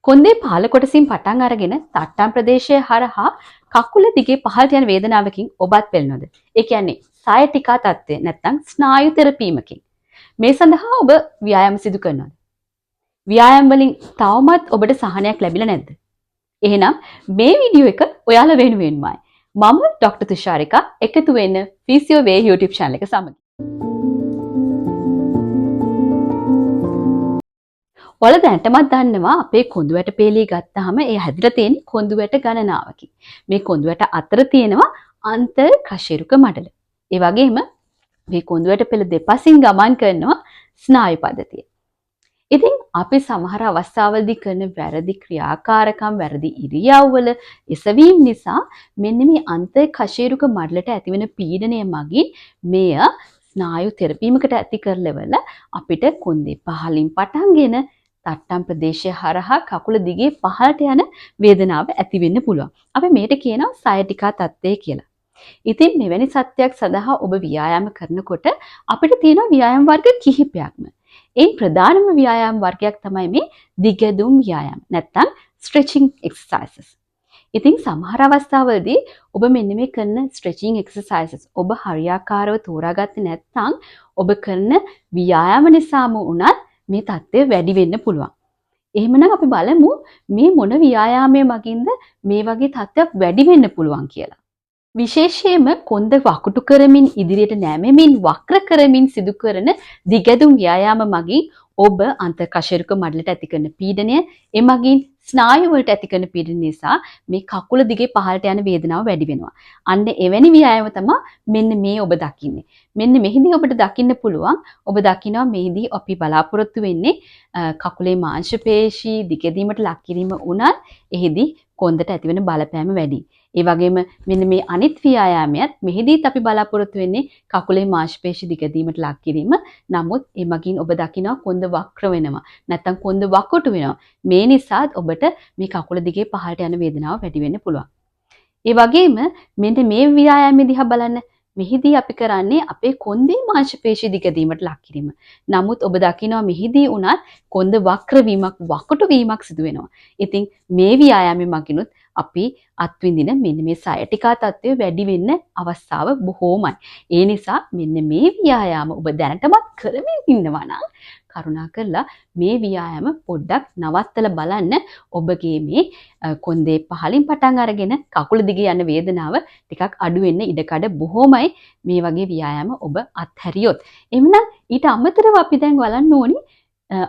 කොන්දේ පහළ කොටසින් පටන් අරගෙන තට්ටම් ප්‍රදේශය හරහා කකුල දිගේ පහළට යන වේදනාවකින් ඔබත් පෙළෙනවද? ඒ කියන්නේ සයටිකා තත්ත්වය නැත්නම් ස්නායු තෙරපීමකින්. මේ සඳහා ඔබ ව්‍යායාම සිදු කරනවද? ව්‍යායාම වලින් තවමත් ඔබට සහනයක් ලැබිලා නැද්ද? එහෙනම් මේ වීඩියෝ එක ඔයාලා වෙනුවෙන්මයි. මම ඩොක්ටර් තුෂාරිකා එකතු වෙන්න ෆිසියෝ වේ YouTube channel එක සමග. ඔයාලා දැනටමත් දන්නවා අපේ කොඳු ඇට පේලිය ගත්තාම ඒ හැදිලා තියෙන්නේ කොඳු ඇට ගණනාවකින්. මේ කොඳු ඇට අතර තියෙනවා අන්තර් කශේරුක මඩල. ඒ වගේම මේ කොඳු ඇට පෙළ දෙපසින් ගමන් කරනවා ස්නායු පද්ධතිය. ඉතින් අපි සමහර අවස්ථාවලදී කරන වැරදි ක්‍රියාකාරකම්, වැරදි ඉරියව්වල එසවීම නිසා මෙන්න මේ අන්තර් කශේරුක මඩලට ඇතිවන පීඩනය මගින් මෙය ස්නායු තෙරපීමකට ඇති කරලවල අපිට කොන්දේ පහළින් පටන්ගෙන තට්ටම් ප්‍රදේශය හරහා කකුල දිගේ පහළට යන වේදනාව ඇති වෙන්න පුළුවන්. අපි මේට කියනවා සයටිකා තත්ත්වය කියලා. ඉතින් මෙවැනි සත්‍යයක් සඳහා ඔබ ව්‍යායාම කරනකොට අපිට තියෙනවා ව්‍යායාම වර්ග කිහිපයක්ම. එයින් ප්‍රධානම ව්‍යායාම වර්ගයක් තමයි මේ දිගැදුම් ව්‍යායාම නැත්නම් ස්ට්‍රෙචිං එක්සර්සයිසස්. ඉතින් සමහර අවස්ථාවලදී ඔබ මෙන්න මේ කරන ස්ට්‍රෙචිං එක්සර්සයිසස් ඔබ හරියාකාරව තෝරාගත්තේ නැත්නම් ඔබ කරන ව්‍යායාම නිසාම වුණත් මේ තත්ත්වය වැඩි වෙන්න පුළුවන්. එහෙමනම් අපි බලමු මේ මොන ව්‍යායාමය මගින්ද මේ වගේ තත්ත්වයක් වැඩි වෙන්න පුළුවන් කියලා. විශේෂයෙන්ම කොන්ද වකුටු කරමින් ඉදිරියට නෑමෙමින් වක්‍ර කරමින් සිදු කරන දිගැදුම් ව්‍යායාම මගින් ඔබ අන්තර් කශේරුක මඩලට ඇති කරන පීඩනය, එමගින් ස්නායු වලට ඇති කරන පීඩනය නිසා මේ කකුල දිගේ පහළට යන වේදනාව වැඩි වෙනවා. අන්න එවැනි ව්‍යායාම තමයි මෙන්න මේ ඔබ දකින්නේ. මෙන්න මෙහිදී ඔබට දකින්න පුළුවන්. ඔබ දකිනවා මෙහිදී අපි බලාපොරොත්තු වෙන්නේ කකුලේ මාංශ පේශි දිගැදීමට ලක් කිරීම වුණත් එහිදී කොන්දට ඇතිවෙන බලපෑම වැඩි. ඒ වගේම මෙන්න මේ අනිත් ව්‍යායාමයත් මෙහිදීත් අපි බලාපොරොත්තු වෙන්නේ කකුලේ මාංශ පේශි දිගැදීමට ලක් කිරීම. නමුත් ඒ මගින් ඔබ දකිනවා කොන්ද වක්‍ර වෙනවා. නැත්නම් කොන්ද වකුටු වෙනවා. මේ නිසාත් ඔබට මේ කකුල දිගේ පහළට යන වේදනාව වැඩි වෙන්න පුළුවන්. ඒ වගේම මෙන්න මේ ව්‍යායාමය දිහා බලන්න. මෙහිදී අපි කරන්නේ අපේ කොන්දේ මාංශ පේශි දිගැදීමට ලක් කිරීම. නමුත් ඔබ දකිනවා මෙහිදී වුණත් කොන්ද වක්‍ර වීමක්, වකුටු වීමක් සිදු වෙනවා. ඉතින් මේ ව්‍යායාමය මගිනුත් අපි අත්විඳින මෙන්න මේ සයටිකා තත්ත්වය වැඩි වෙන්න අවස්ථාව බොහෝමයි. ඒ නිසා මෙන්න මේ ව්‍යායාම ඔබ දැනටමත් කරමින් ඉන්නවා නම් කරුණා කරලා මේ ව්‍යායාම පොඩ්ඩක් නවත්තලා බලන්න. ඔබගේ මේ කොන්දේ පහළින් පටන් අරගෙන කකුල දිගේ යන වේදනාව ටිකක් අඩු වෙන්න ඉඩකඩ බොහෝමයි මේ වගේ ව්‍යායාම ඔබ අත්හැරියොත්. එහෙමනම් ඊට අමතරව අපි දැන් බලන්න ඕනි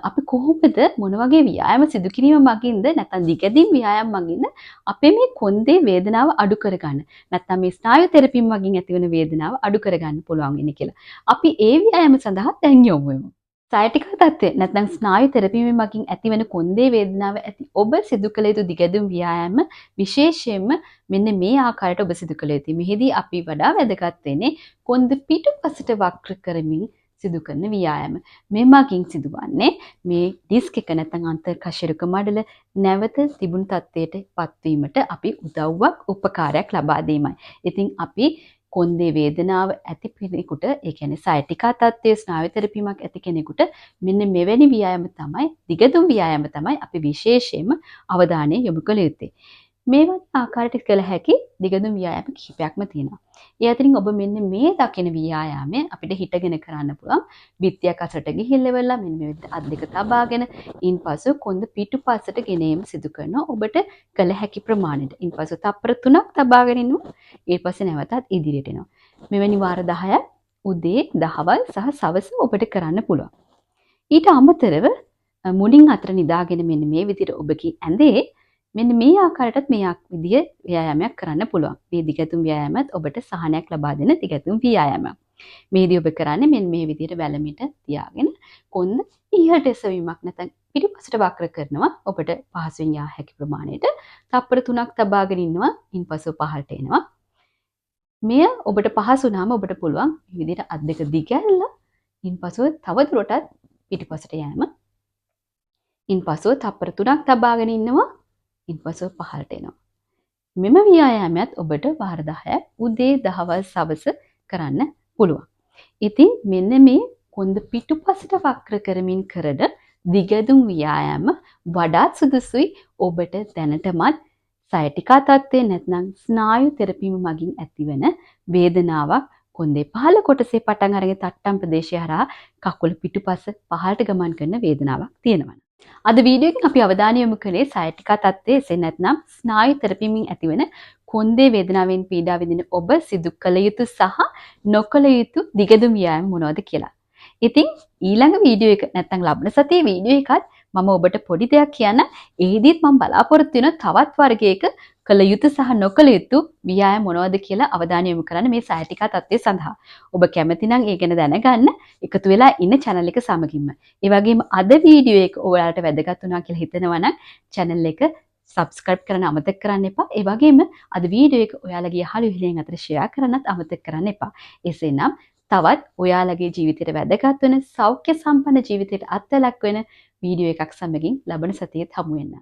අපි කොහොමද මොන වගේ ව්‍යායාම සිදු කිරීම මගින්ද නැත්නම් දිගැදීම් ව්‍යායාම මගින්ද අපේ මේ කොන්දේ වේදනාව අඩු කරගන්න නැත්නම් මේ ස්නායු තෙරපීම මගින් ඇතිවන වේදනාව අඩු කරගන්න පුළුවන් වෙන්නේ කියලා. අපි ඒ ව්‍යායාම සඳහා දැන් යොමු වෙමු. සයටිකා තත්ත්වය නැත්නම් ස්නායු තෙරපීම මගින් ඇතිවන කොන්දේ වේදනාව ඇති ඔබ සිදු කළ යුතු දිගැදුම් ව්‍යායාම විශේෂයෙන්ම මෙන්න මේ ආකාරයට ඔබ සිදු කළ යුතුයි. මෙහිදී අපි වඩා වැදගත් වෙන්නේ කොන්ද පිටුපසට වක්‍ර කරමින් සිදු කරන ව්‍යායාම. මේ මගින් සිදුවන්නේ මේ ඩිස්ක් එක නැත්නම් අන්තර් කශේරුක මඩල නැවත තිබුණු තත්ත්වයට පත්වීමට අපි උදව්වක් උපකාරයක් ලබා දීමයි. ඉතින් අපි කොන්දේ වේදනාව ඇති කෙනෙකුට, ඒ කියන්නේ සයටිකා තත්ත්වයේ ස්නායු තෙරපීමක් ඇති කෙනෙකුට මෙන්න මෙවැනි ව්‍යායාම තමයි, දිගදුම් ව්‍යායාම තමයි අපි විශේෂයෙන්ම අවධානය යොමු කළ යුත්තේ. මේ වගේ ආකාරයට කළ හැකි දිගදුම් ව්‍යායාම කිහිපයක්ම තියෙනවා. ඒ අතරින් ඔබ මෙන්න මේ දකින ව්‍යායාමය අපිට හිටගෙන කරන්න පුළුවන්. බිත්තියක් අසලට ගිහිල්ලා මෙන්න මේ විදිහට අත් දෙක තබාගෙන ඉන්පසු කොන්ද පිටුපසට ගෙන ඒම සිදු කරනවා ඔබට කළ හැකි ප්‍රමාණයට. ඉන්පසු තප්පර 3ක් තබාගෙන ඉන්නවා. ඊට පස්සේ නැවතත් ඉදිරියට එනවා. මෙවැනි වාර 10ක් උදේ, දහවල් සහ සවස ඔබට කරන්න පුළුවන්. ඊට අමතරව මුලින් අතර නිදාගෙන මෙන්න මේ විදිහට ඔබගේ ඇඳේ මෙන්න මේ ආකාරයටත් මේ විදිය ව්‍යායාමයක් කරන්න පුළුවන්. මේ දිගැතුම් ව්‍යායාමත් ඔබට සහනයක් ලබා දෙන දිගැතුම් ව්‍යායාමයක්. මේදී ඔබ කරන්නේ මෙන්න මේ විදියට වැලමිට තියාගෙන කොන්ද ඉහළට එසවීමක් නැත්නම් පිටිපසට වක්‍ර කරනවා ඔබට පහසුවෙන් යා හැකි ප්‍රමාණයට. තප්පර 3ක් තබාගෙන ඉන්නවා. ඉන්පසු පහළට එනවා. මෙය ඔබට පහසු වුණාම ඔබට පුළුවන් මේ විදියට අත් දෙක දිගැරලා ඉන්පසුව තව දුරටත් පිටිපසට යෑම. ඉන්පසුව තප්පර 3ක් තබාගෙන ඉන්නවා. ඉන්පසුව පහළට එනවා. මෙම ව්‍යායාමයත් ඔබට වාර 10ක් උදේ, දහවල්, සවස කරන්න පුළුවන්. ඉතින් මෙන්න මේ කොන්ද පිටුපසට වක්‍ර කරමින් කරන දිගැදුම් ව්‍යායාම වඩාත් සුදුසුයි ඔබට දැනටමත් සයටිකා තත්ත්වය නැත්නම් ස්නායු තෙරපීම මගින් ඇතිවන වේදනාවක් කොන්දේ පහළ කොටසේ පටන් අරගෙන තට්ටම් ප්‍රදේශය හරහා කකුල පිටුපස පහළට ගමන් කරන වේදනාවක් තියෙනවා. අද වීඩියෝ එකෙන් අපි අවධානය යොමු කළේ සයටිකා තත්ත්වය එසේ නැත්නම් ස්නායු තෙරපීමෙන් ඇතිවන කොන්දේ වේදනාවෙන් පීඩා විඳින ඔබ සිදු කළ යුතු සහ නොකළ යුතු දිගැදුම් ව්‍යායාම මොනවද කියලා. ඉතින් ඊළඟ වීඩියෝ එක නැත්නම් ලබන සතියේ වීඩියෝ එකත් මම ඔබට පොඩි දෙයක් කියන්න. එහිදීත් මම බලාපොරොත්තු වෙන තවත් වර්ගයක කළ යුතු සහ නොකළ යුතු ව්‍යායාම මොනවද කියලා අවධානය යොමු කරන්න මේ සයටිකා තත්ත්වය සඳහා. ඔබ කැමති නම් ඒ ගැන දැනගන්න එකතු වෙලා ඉන්න channel එක සමගින්ම. ඒ වගේම අද වීඩියෝ එක ඔයාලට වැදගත් වුණා කියලා හිතනවා නම් channel එක සබ්ස්ක්‍රයිබ් කරන්න අමතක කරන්න එපා. ඒ වගේම අද වීඩියෝ එක ඔයාලගේ යහළු ඉහළියන් අතර ෂෙයා කරන්නත් අමතක කරන්න එපා. එසේනම් තවත් ඔයාලගේ ජීවිතයට වැදගත් වෙන සෞඛ්‍ය සම්පන්න ජීවිතයට අත්වලක් වෙන වීඩියෝ එකක් සමගින් ලබන සතියේත් හමු වෙන්න.